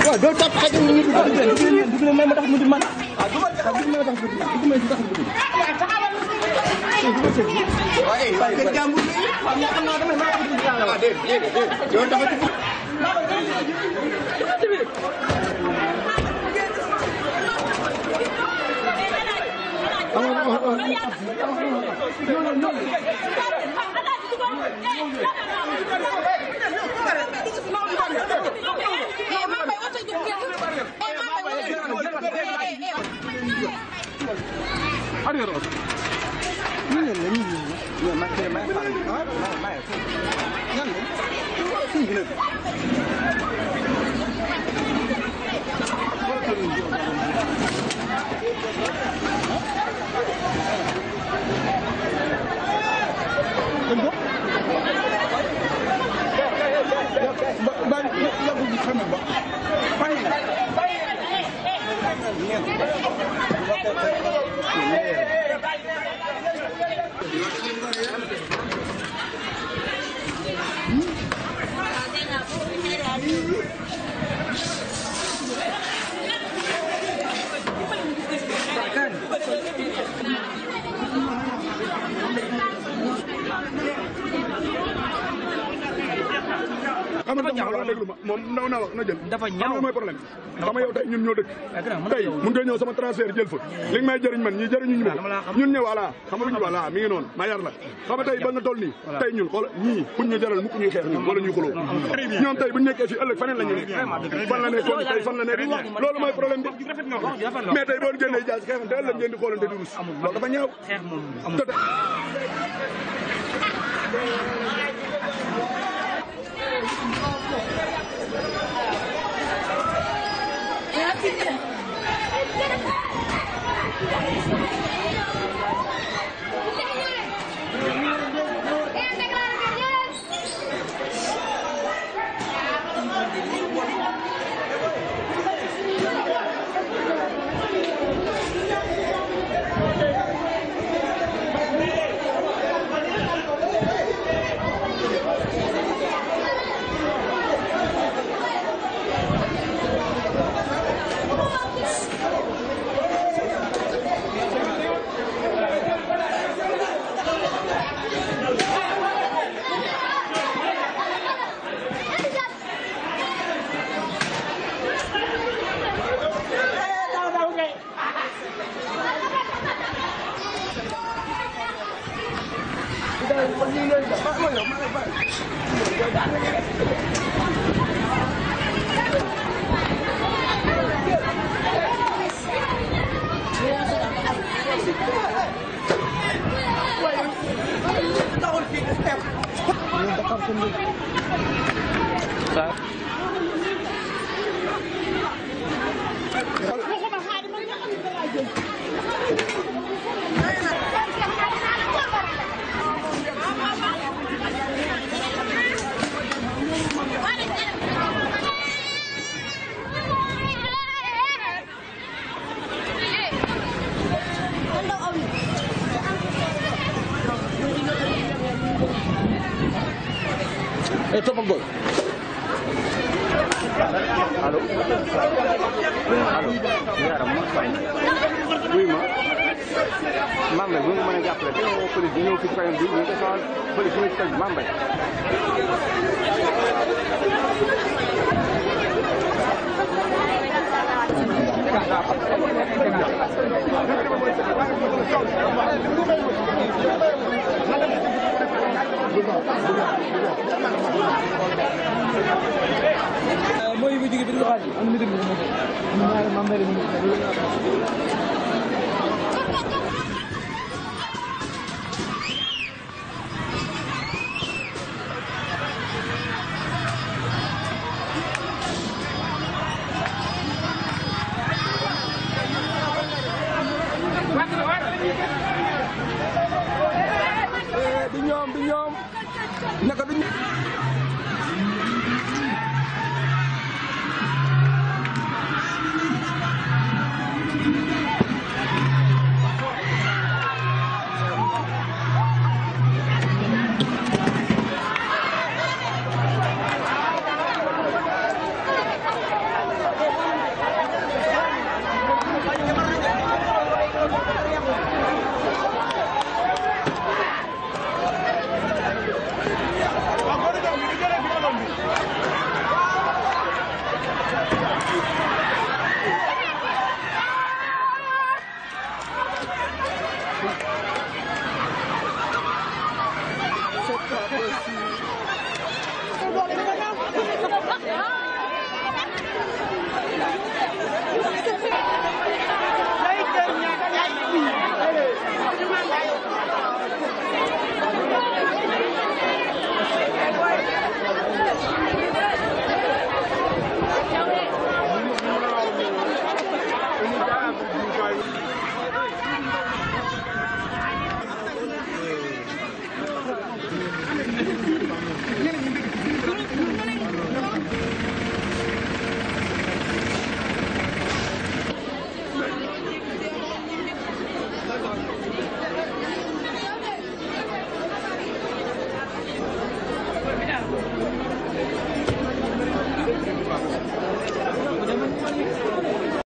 waaw doo tàpp xaj ñu dugg may ma tax mu di man ah dugg may ma tax mu di dugg may tax mu di waaye kenn jàmbur ni xam naa dama ma ko di la déedéet yow dafa ci dafa ñaaw loolu déglu ma moom ndaw naa wax na jël dafa ñaaw mooy problème xam nga yow tey ñun ñoo dëkk tey mun nga ñëw sama transfert jël fa li nga may jëriñ man ñii jëriñu ñu ñun ñëw voilà xam nga voilà mi ngi noonu ma yar la xam nga tey ba nga toll nii tey ñun xool ñii buñ ñu jaral mukk ñuy xeex ñun wala ñuy xuloo ñoom tey buñ nekkee fii ëllëg faneen la ñu nekk fan la nekkoon tey fan la nekk loolu mooy problème bi mais tey boo génnee jaas xeexante ëllëg ngeen di xoolante di rus loolu dafa ñaaw topp ak boy allo allo yaram ma fay wuy ma Mambay bu ñu mën a jàppale dañoo police di ñëw fi ci kanam bi ñu ko soxal police ñu ci kanam Mambay mooy bi jóge bi ñu xaar am na déglu ñaari Mambay ñu di ñoom naka duñ